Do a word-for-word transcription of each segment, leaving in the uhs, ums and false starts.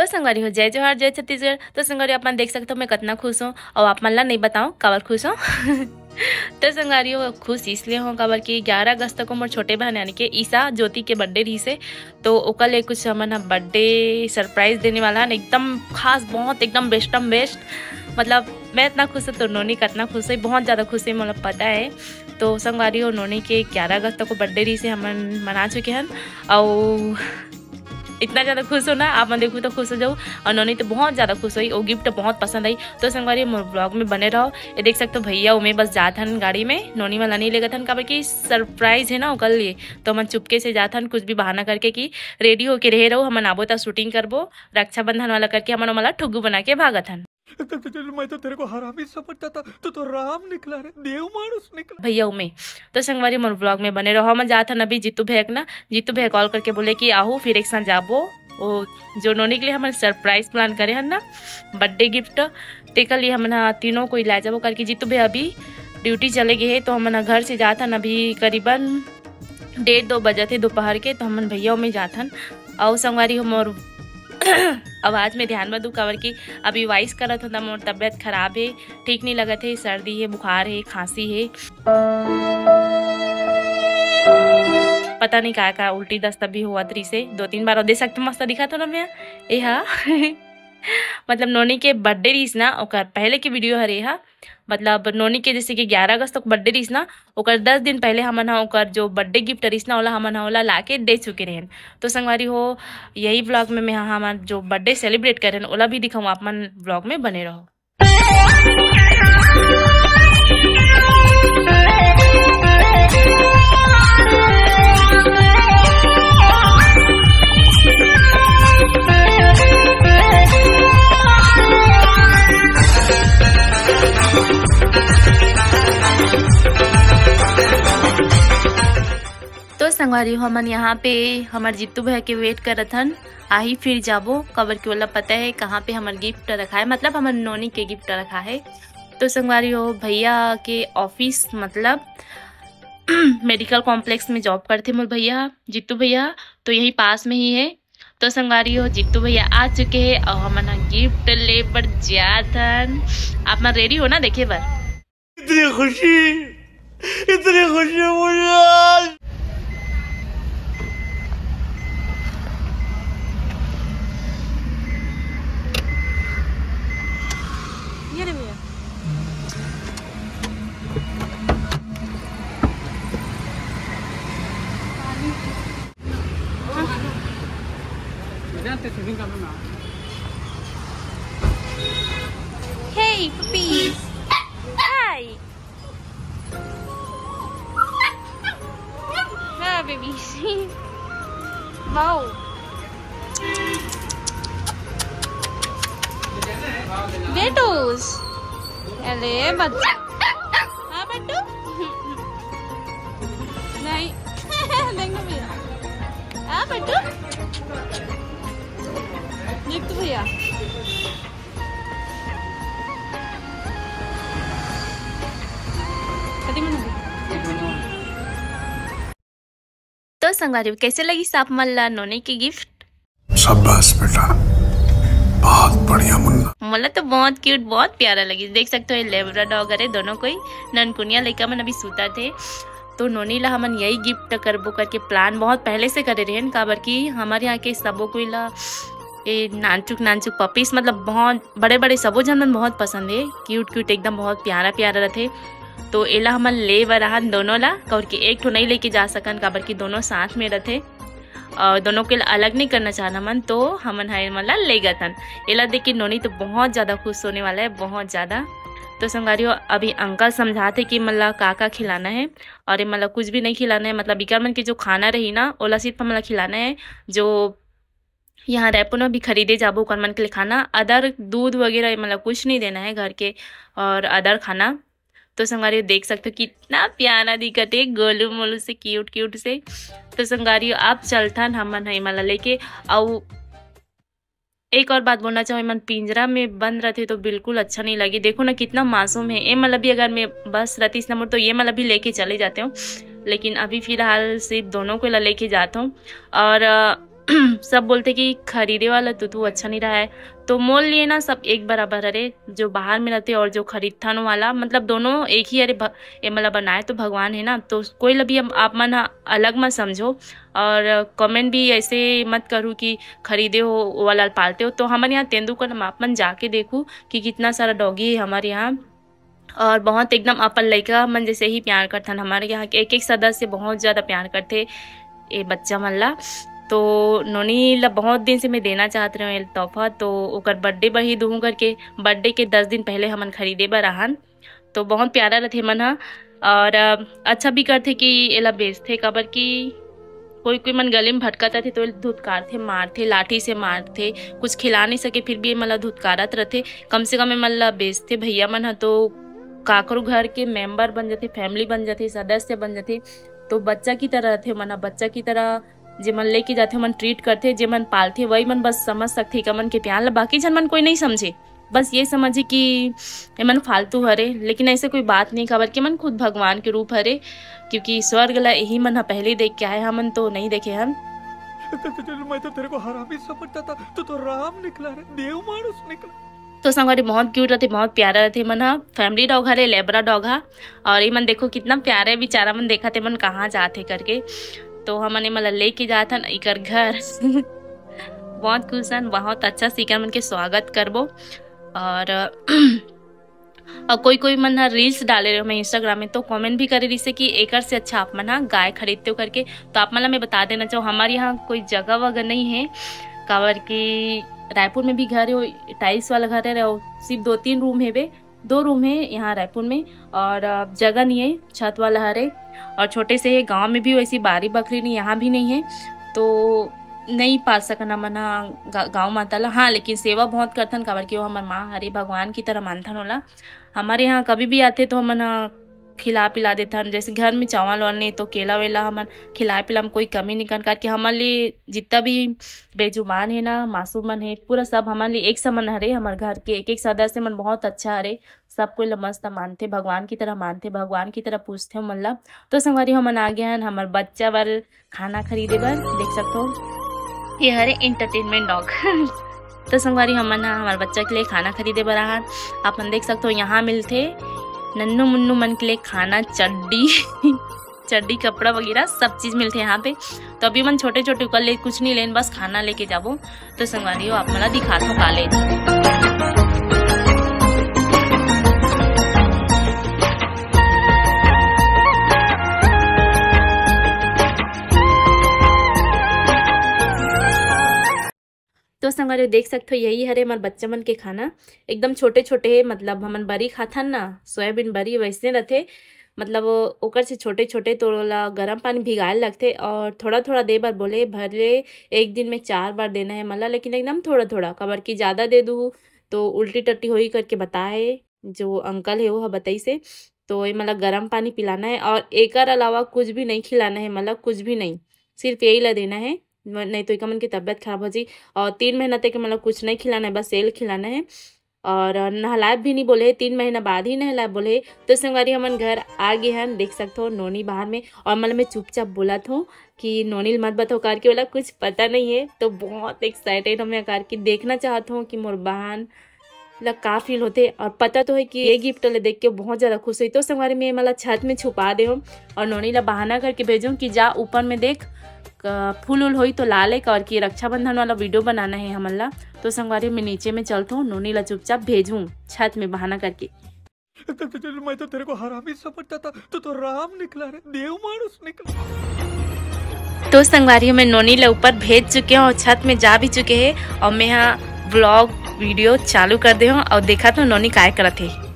तो संगवारी हो, जय जोहार, जय छत्तीसगढ़। तो संगवारी, आप मन देख सकते हो मैं कितना खुश हूँ, और आप मन ला नहीं बताऊँ काबर खुश हूँ। तो संगवारी हो, खुश इसलिए हूँ काबर कि ग्यारह अगस्त को मोर छोटे बहन यानी कि ईशा ज्योति के बर्थडे रहिसे, तो ओकर लिए कुछ हमन ह बर्थडे सरप्राइज देने वाला हन, एकदम खास, बहुत एकदम बेस्टम बेस्ट। मतलब मैं इतना खुश हूँ तो नोनी कितना खुश है, बहुत ज़्यादा खुश है, मोला पता है। तो संगवारी हो, नोनी के ग्यारह अगस्त को बर्थडे रहिसे, हमन मना चुके हन, और इतना ज़्यादा खुश हो ना, आप मन देखू तो खुश हो जाऊ, और नोनी तो बहुत ज़्यादा खुश होई, वो गिफ्ट बहुत पसंद आई। तो संगवारी, मोर ब्लॉग में बने रहो। ये देख सकते हो भैया उमे बस जात हन गाड़ी में, नोनी वाला नहीं लेगत हन, काबर कि सरप्राइज है ना ओकर लिए। तो हमन चुपके से जात हन, कुछ भी बहाना करके कि रेडी होके रहे रहो, हमन आबो त शूटिंग करबो, रक्षाबंधन वाला करके हमन ओमन ला ठुग्गू बना के भागत हन। मैं तो तेरे को हरामी समझता था, तू तो राम निकला रे, देव मानुस निकला। भैया उमे। तो संगवारी, मोर ब्लॉग में बने रहो। हमन जात हन अभी जीतू भैया के ना, जीतू भैया कॉल करके बोले कि आहू फिर एक साथ जाबो। वो जो नोनी के लिए हमन सरप्राइज प्लान करे हन ना, बर्थडे गिफ्ट, तेकर लिए हमन ह तीनों कोई ला जाबो करके। जीतू भैया अभी ड्यूटी चले गए हैं, तो हमन ह घर से जात हन अभी करीबन डेढ़ दो बजे थे दोपहर के, तो हमन भैया उमे जात हन। अउ संगवारी हो, मोर आवाज में ध्यान मत दू, काबर कि अभी वॉइस करत हो त मोर तबियत खराब है, ठीक नहीं लगत है, सर्दी है, बुखार है, खांसी है, पता नहीं का का उल्टी दस्त भी होवत रहिसे दो तीन बार। और देख सकते हो, मस्त दिखत हो ना मैं, ए हा। मतलब नोनी के बर्थडे रहिस ना, ओकर पहले के वीडियो हरे हा। मतलब नोनी के जैसे कि ग्यारह अगस्त तक बर्थडे रहिस ना, ओकर दस दिन पहले हमन ह ओकर जो बर्थडे गिफ्ट रहिस ना, ओला हमन ह ओला लाके दे चुके रहेन। तो संगवारी हो, यही ब्लॉग में मैं ह हमर जो बर्थडे सेलिब्रेट करेन, ओला भी दिखाऊँ, आप मन ब्लॉग में बने रहो। तो संगवारी हो, हमन यहाँ पे हमर जीतू भैया के वेट करत हन, आही फिर जाबो, काबर कि ओला पता है कहाँ पे हमर गिफ्ट रखा है, मतलब हमर नोनी के गिफ्ट रखा है। तो संगवारी हो, भैया के ऑफिस मतलब मेडिकल कॉम्प्लेक्स में जॉब करथे मोर भैया, जीतू भैया, तो यही पास में ही है। तो संगवारी हो, जीतू भैया आ चुके हैं और हमन ह गिफ्ट ले बर जात हन। आप मन रेडी हो ना देखे बर? इतनी खुशी, इतनी खुशी मुझे आज। ये ले भैया। Hey, puppies. Hi. हाँ, babies. Wow. बेटूस, अरे बच्चा। हाँ, बेटू। नहीं। देख ना भैया। हाँ, बेटू। देख तो भैया। कति मन हो गया? तो संगवारी, कैसे लगिस आप मन ला नोनी के गिफ्ट? शाबाश बेटा, बहुत बढ़िया मुन्ना। मोला तो बहुत क्यूट, बहुत प्यारा लगिस। देख सकते हो, ये लेब्रा डॉग हरे, दोनों कोई ननकुनिया लइका मन अभी सुतत हे। तो नोनी ला हमन यही गिफ्ट करबो करके प्लान बहुत पहले से करे रहेन, काबर कि हमर यहाँ के सबो कोई ला, ए, नानचुक नानचुक पपीस, मतलब बहुत बड़े बड़े सबो झन मन बहुत पसंद हे, क्यूट क्यूट एकदम बहुत प्यारा प्यारा रथे। तो एला हमन ले बर आहन दोनों ला, काबर कि एक ठो नहीं लेके जा सकन, काबर कि दोनों साथ में रथे और दोनों के अलग नहीं करना चाहना मन, तो हमन ह एमन ला ले गथन। एला देख के नोनी तो बहुत ज़्यादा खुश होने वाला है, बहुत ज़्यादा। तो संगवारी हो, अभी अंकल समझाते कि एमन ला का का खिलाना है और एमन ला कुछ भी नहीं खिलाना है। मतलब इकर मन के जो खाना रही ना, ओला सिर्फ हमन ला खिलाना है। जो यहाँ रायपुर में भी खरीदे जाबो ओकर मन के लिए खाना, अदर दूध वगैरह एमन ला कुछ नहीं देना है घर के और अदर खाना। तो संगवारी हो, देख सकते हो कितना प्यारा दिखत है, गोलू मोलू से, क्यूट क्यूट से। तो संगवारी हो, अब चलथन हमन ह एमन ला लेके। अउ एक और बात बोलना चाहूँ, एमन पिंजरा में बंद रहते तो बिल्कुल अच्छा नहीं लगे। देखो ना कितना मासूम है, एमन ला भी अगर मैं बस रहतीस ना मोर, तो एमन ला भी लेके चले जाते हूँ, लेकिन अभी फिलहाल सिर्फ दोनों को ला लेके जाता हूँ। और अ, सब बोलथे कि खरीदे वाला तो तू अच्छा नहीं रहा है। तो मोर लिए ना सब एक बराबर हरे, जो बाहर में रहथे और जो खरीदथन वाला, मतलब दोनों एक ही हरे। भ-, ये मतलब बनाए तो भगवान है ना, तो कोई ला भी हम, आप मन ह अलग मत समझो। और कमेंट भी ऐसे मत करू कि खरीदे हो वो वाला पालते हो। तो हमन यहाँ तेंदूपत्ता म आप मन जाके देखू कि कितना सारा डॉगी है हमारे यहाँ। और बहुत एकदम अपन लइका मन जैसे ही प्यार करथन। हमारे यहाँ के एक एक सदस्य बहुत ज़्यादा प्यार करथे ये बच्चा मन ला। तो नोनी ला बहुत दिन से मैं देना चाहत रहे ये तोहफा, तो ओकर बर्थडे बर ही दूहूँ करके बर्थडे के दस दिन पहले हमन खरीदे बर आहन। तो बहुत प्यारा रथे मन ह। और अ, अच्छा भी करथे कि एला बेचथे, काबर कि कोई कोई मन गली में भटकत रथे तो एला धुतकारथे, मारथे, लाठी से मारथे, कुछ खिला नहीं सके फिर भी एमन ला धुतकारत रथे। कम से कम एमन ला बेचथे भैया मन ह, तो काकरो घर के मेंबर बन जाथे, फैमिली बन जाथे, सदस्य बन जाथे। तो बच्चा की तरह रथे मन ह, बच्चा की तरह जेमन लेके जाथे ओमन ट्रीट करथे, जेमन पालथे वही मन बस समझ सकथे एमन के प्यार ला, बाकी झन मन कोई नहीं समझे। बस ये समझे कि एमन फालतू हरे, लेकिन ऐसे कोई बात नहीं, काबर कि एमन खुद भगवान के रूप हरे, क्योंकि स्वर्ग ला यही मन ह पहले देख के आए, हमन तो नहीं देखे हन। मैं तो तेरे को हरामी समझता था, तू तो राम निकला रे, देव मानुष निकला। तो संगवारी बहुत क्यूट रथे, बहुत प्यारा रथे मन ह। फैमिली डॉग हरे, लेब्रा डॉग ह। और ये मन देखो कितना प्यारे बेचारा मन देखत हे मन कहाँ जात हे करके। तो हमन एमन ला लेके जात हन इकर घर। बहुत खुश हन, बहुत अच्छा से इकर मन के स्वागत करबो। और और कोई कोई मन ह रील्स डाले रहे मैं इंस्टाग्राम में, तो कमेंट भी करे रहिसे कि एकर से अच्छा आप मन ह गाय खरीदते हो करके। तो आप मन ला मैं बता देना चाहूँ, हमारे यहाँ कोई जगह वगह नहीं है, काबर कि रायपुर में भी घर है, टाइल्स वाला घर है, और सिर्फ दो तीन रूम है बे, दो रूम है यहाँ रायपुर में, और अ, जगह नहीं है, छत वाला हरे, और छोटे से है। गांव में भी वैसी बारी बखरी नहीं, यहाँ भी नहीं है, तो नहीं पाल सकन हमन ह गा-, गाँव माता ला। हाँ, लेकिन सेवा बहुत करथन, काबर कि वो हमर माँ हरे, भगवान की तरह मानथन ओला। हमारे यहाँ कभी भी आथे तो हमन ह खिला पिला देथन, जैसे घर में चावल वावल नहीं तो केला वेला हमन खिला पिला में कोई कमी नहीं करन, काबर कि हमन ले जितना भी बेजुबान है ना, मासूम मन है, पूरा सब हमन ले एक समान हरे। हमर घर के एक एक सदस्य मन बहुत अच्छा हरे, सब कोई ला मस्त मानथे, भगवान की तरह मानथे, भगवान की तरह पूजथे हमन ला। तो संगवारी, हमन आ गए हन हमर बच्चा बर खाना खरीदे बर। देख सकथो, ये हरे एंटरटेनमेंट डॉग। तो संगवारी, हमन ह हमर बच्चा के लिए खाना खरीदे बर आहन। आप मन देख सकथो, यहाँ मिलथे नन्नू मुन्नू मन के लिए खाना, चड्डी चड्डी, कपड़ा वगैरह सब चीज मिलथे यहाँ पे। तो अभी मन छोटे छोटे ओकर ले कुछ नहीं लेन, बस खाना लेके जाबो। तो संगवारी हो, आप मन ला दिखाथो का लेन। तो संगवारी हो, देख सकथो, यही हरे हमर बच्चा मन के खाना। एकदम छोटे छोटे हे, मतलब हमन बरी खाथन ना, सोयाबीन बरी वैसने रथे, मतलब ओकर से छोटे छोटे। तो ओला गरम पानी भिगाए लगथे और थोड़ा थोड़ा दे बर बोले, भले एक दिन में चार बार देना है मला, लेकिन एकदम थोड़ा थोड़ा, काबर कि ज्यादा दे दू तो उल्टी टट्टी होही करके बताए जो अंकल है वो ह बताइस हे। तो ये मला गरम पानी पिलाना है और एकर अलावा कुछ भी नहीं खिलाना है, मतलब कुछ भी नहीं, सिर्फ यही ला देना है, म-, नहीं तो एकर मन की तबीयत खराब हो जाई। और तीन महीना तक मतलब कुछ नहीं खिलाना है, बस एल खिलाना है। और नहलाए भी नहीं बोले, तीन महीना बाद ही नहलाए बोले। तो संगवारी, हमन घर आ गए हन। देख सकथो नोनी बाहर में, और मतलब मैं चुपचाप बोलत हूँ कि नोनी ल मत बताओ, कार के वाला कुछ पता नहीं है। तो बहुत एक्साइटेड हूँ मैं, कार के देखना चाहत हूँ कि मोर बहन ला का फील होथे। और पता तो है कि ये गिफ्ट ला देख के बहुत ज्यादा खुश हुई। तो संगवारी, मैं मला छत में छुपा दे हूँ और नोनी ला बहाना करके भेजूँ कि जा ऊपर में देख, क-, फूल उल होई तो ला ले, और कि रक्षाबंधन वाला वीडियो बनाना है हमन ला। तो संगवारी, मैं नीचे में चलत हूँ, नोनी ला चुपचाप भेजूँ छत में बहाना करके। मैं तो तेरे को हरामी समझता था, तू तो राम निकला रे, देव मानुष निकला। तो संगवारी, मैं नोनी ला ऊपर भेज चुके हूँ और छत में जा भी चुके हैं, और मैं यहाँ व्लॉग वीडियो चालू कर दे हूँ और देखा तो नोनी काय करत है।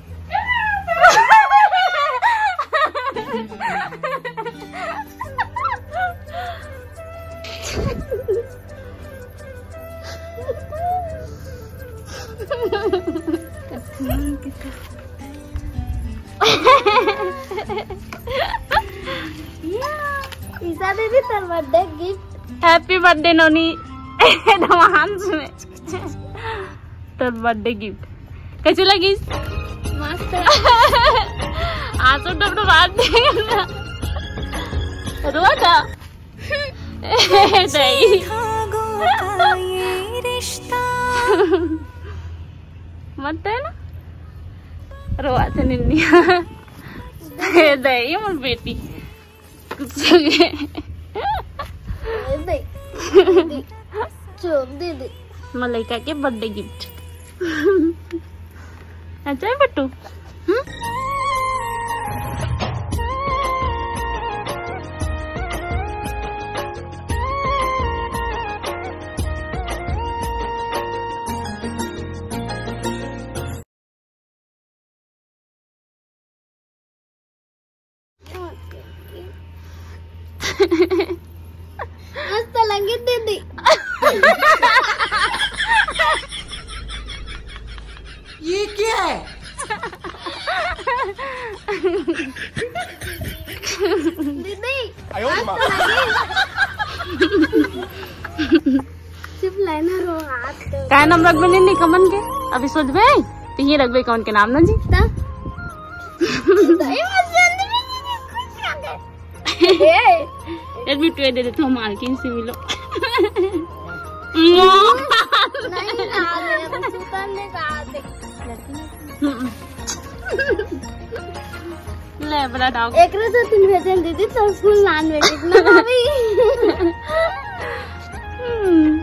ईशा दीदी, तोर बर्थडे गिफ्ट। हैप्पी बर्थडे नोनी। एडवांस में तोर बर्थडे गिफ्ट। कैसे लगिस? मस्त। आंसू डबडबात दे। रोता। ए, दई। ये रिश्ता। मत दे ना, रोआ थे निन्निया। दे दे, ये मोर बेटी। कुछ दे दे। दे दे। चल, दे दे। मोर लइका के बर्थडे गिफ्ट। अच्छा है बट्टू? हम्म? मस्त लगे दीदी। ये क्या है? दीदी, आयो रे माँ। सिर्फ लाइनर हो हाथ तो। काय नाम रखबे निन्नी कमन के? अभी सोचबे, तिही रखबे कमन के नाम ना जी। ता? ए, ए बिट्टू, दे दे तो मालकिन से मिलो। नहीं, ना, नहीं, सुतन ने कहा दे। हम्म। ले, बड़ा डॉग। एकरे से तीन भेजन दीदी, तो स्कूल नान में कितना भाभी। हम्म।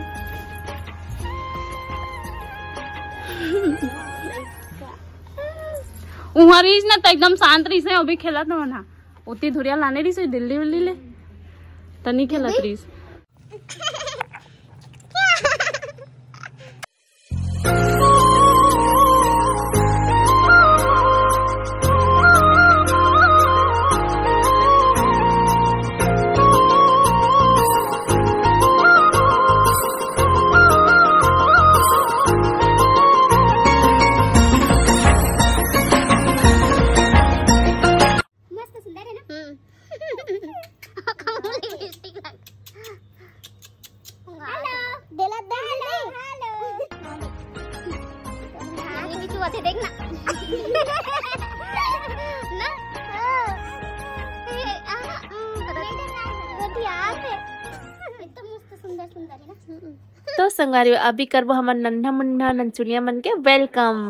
उहाँ रहीस ना, त एकदम शांत रहीस हे, अभी खेलत हो ना। ओती धुरिया लाने रहीस, दिल्ली उल्ली ले। त नी खेलत रहीस। मस्त सुंदर है ना? हम्म। कम लिपस्टिक लग। हेलो। दिला दे हेलो, हेलो। ये भी चुआ थे, देखना। ना? हाँ। ए, आ, हम्म, पता नहीं। वो भी याद है। एकदम मस्त सुंदर सुंदर है ना? हम्म। तो संगवारी, अभी करबो हमर नन्हा मुन्ना ननचुनिया मन के welcome।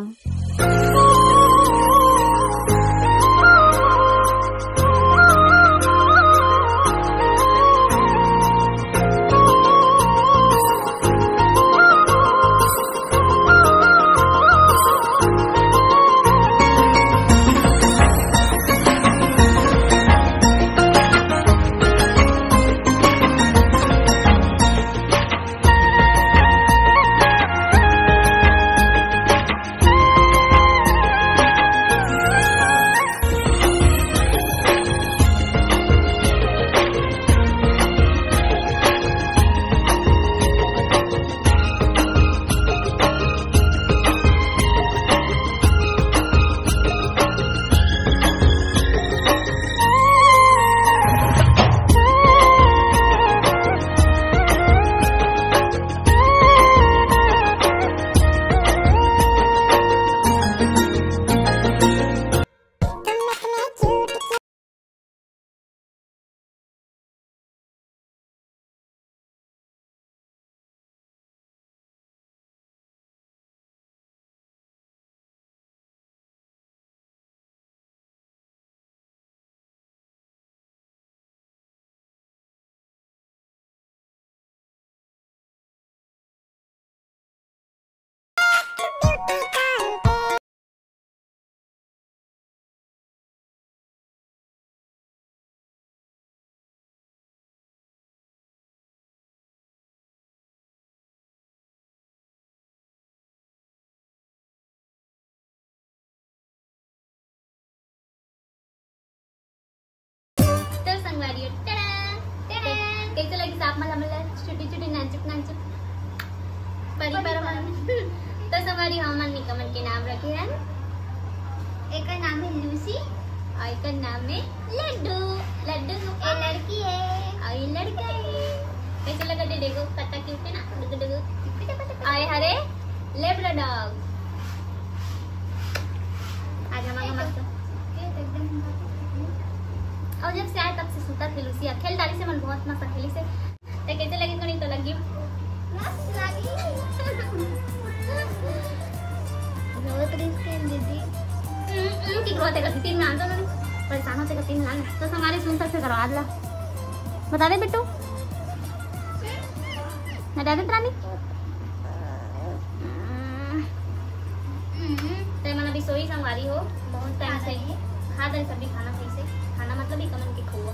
तो संगवारी हो, टडा, टडा। कैसे लगिस आप मन हमन ला छोटी छोटी नानचुक नानचुक परी पर मन। तो संगवारी, हमन निकमन के नाम रखे हन। एकर नाम है लूसी। और एकर नाम है लड्डू। लड्डू ए लड़की है। और ये लड़का है। कैसे लगा दे देखो, पता क्यों है ना? डुगु डुगु। और हरे लेब्राडॉग। आज हम मस्त। और जब से आए तब से सुता थे लूसी। खेल डाली से मन बहुत मस्त खेली से। तो कैसे लगी कोनी तो लगी। रोत रहिस के दीदी। हम्म, हम्म, ठीक रोते करती, तीन में आंसर नहीं। परेशान होते करती में आंसर। तो हमारे सुन तक से करवा दला। बता दे बिट्टू। बता दे रानी। हम्म, ते मन अभी सोई संगवारी हो, बहुत टाइम से। खा दे सभी खाना सही से। खाना मतलब ही कमन के खोआ।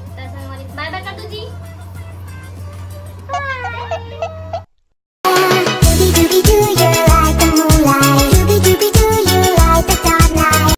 तो संगवारी, बाय बाय कर दो जी।